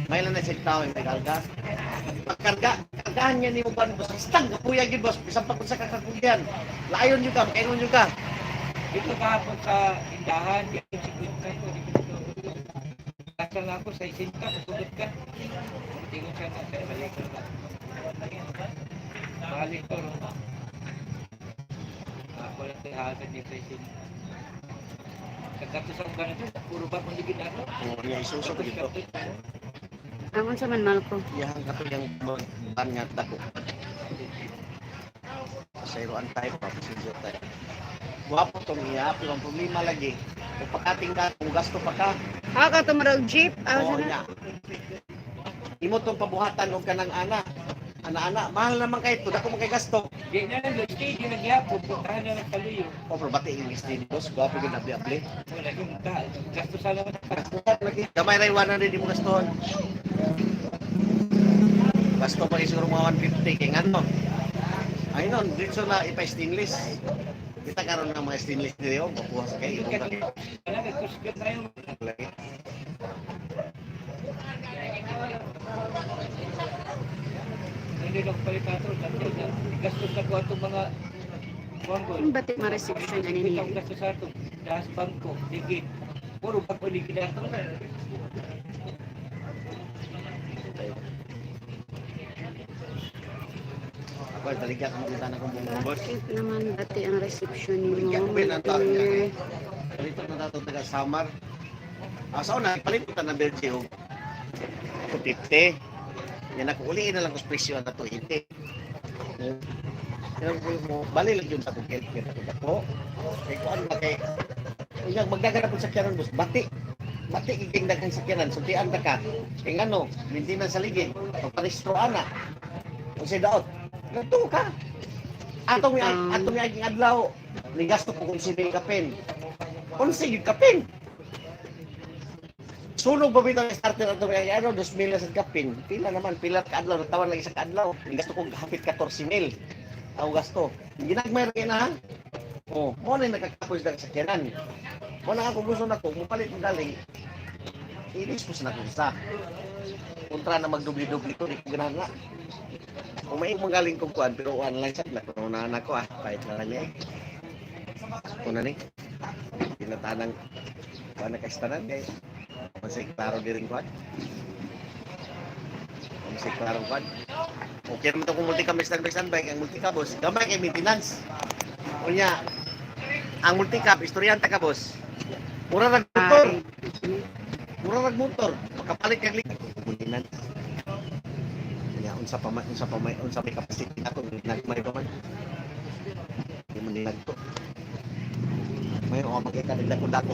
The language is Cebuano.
May lang na sa tao yung nagkarga. Pagkarga, kargahan niya ni mo ba, boss? Stang, kapuya gyud, boss. Bisan pa kung sa kakakuyan. Layon yun ka, makaingon yun ka. Dito kahapon sa tindahan, dito si Quinta ko, dito dito. Kasa nga ako sa isinta, kusugot ka. Tingon siya na, sa balik ko na. Balik ko ro. Ako lang sa hagan niya sa isinta. Kagato sa uban ito, puro ba kung ligid ako? Oo, niya isuso ko dito. Ang unsa man, Malco? Iyahang kato yung ban nga dako. Pasayroan tayo, papasinyo tayo. Gwapo tong iya, pero ang problema lagi, kung pagkating ka, kung gasto pa ka, Ah, ka tumurog jeep. Ah, oo sana. niya. Imo tong pabuhatan og kanang ana. Ana-ana, mahal naman kay to, dako man kay gasto. Di na lang, stay, di na gyapon, puntahan na ng kaluyo. O pero bati yung steady, boss, gwapo gyud abli-abli. Wala yung gasto sa naman. Gastuhan lagi. Gamay ra yung 100 di mo gastuhon. Gasto pa siguro mga 150 kay ngano. Ay non, dito na ipa stainless. Kita karon ng mga stainless diri oh, makuha sa kay imong lagi. Wala, nagkusgot na yun. Lagi. Hindi lang palit ato, gastos na ko atong mga kuwanggol. Ang batik ma-reception ani Hindi niya. ang gastos ato, dahas bangko, ligid. Puro bangko ligid ato. Ako baligya ko kita na kong buong boss. Bakit naman bati ang reception Baligya mo? ko ba ang tao niya kay. Dear? Dito na dato taga Samar. Ah, sa una palit ko na Belgium. 250. Yan ako uliin na lang ko sa presyo na 280. Yan ko mo bali lang yun sa akong healthcare ako dako. Kay kuan ba kay unya magdagan ako sa sakyanan, boss, bati. Bati giging daghang sakyanan, sultian ta ka. Kay ngano, maintenance sa ligid, pagparehistro ana. Unsay daot? Nagtuo ka. Atong miaging adlaw, nigasto ko kung sino yung kapin. Unsa yung kapin? Sunog ba bitaw yung starter ato may ano, 2,000 na sa kapin. Pila naman, pila ka adlaw, natawan lang isa ka adlaw. Gasto ko hapit 14,000. Ang gasto. Ginagmay ra na ha. Oh, mo na yung nakakapoy sa sakyanan. Mo na ako gusto nako, mupalit mo galing. I-dispose na ko sa. Kontra na magdubli-dubli ko, di ko ganahan na. Kung may mong galing kong kuan, pero kuan lang siya, nakunahan ako ah, pahit na lang niya eh. Kuna ni, pinatanang, kuan na kaistanan, guys. Masay klaro di rin kuan. Masay klaro kuan. Okay naman ito kung multicab, may standby, standby, ang multicab, boss. Gamay kay maintenance. Unya, ang multicab, istoryanta ka, boss. Mura rag motor. Ay. Mura rag motor. Makapalit kag likod. Maintenance. Unya, unsa pa man, unsa may capacity nato, nagmay pa man. Di man nilagto. May ako makita nagdako-dako.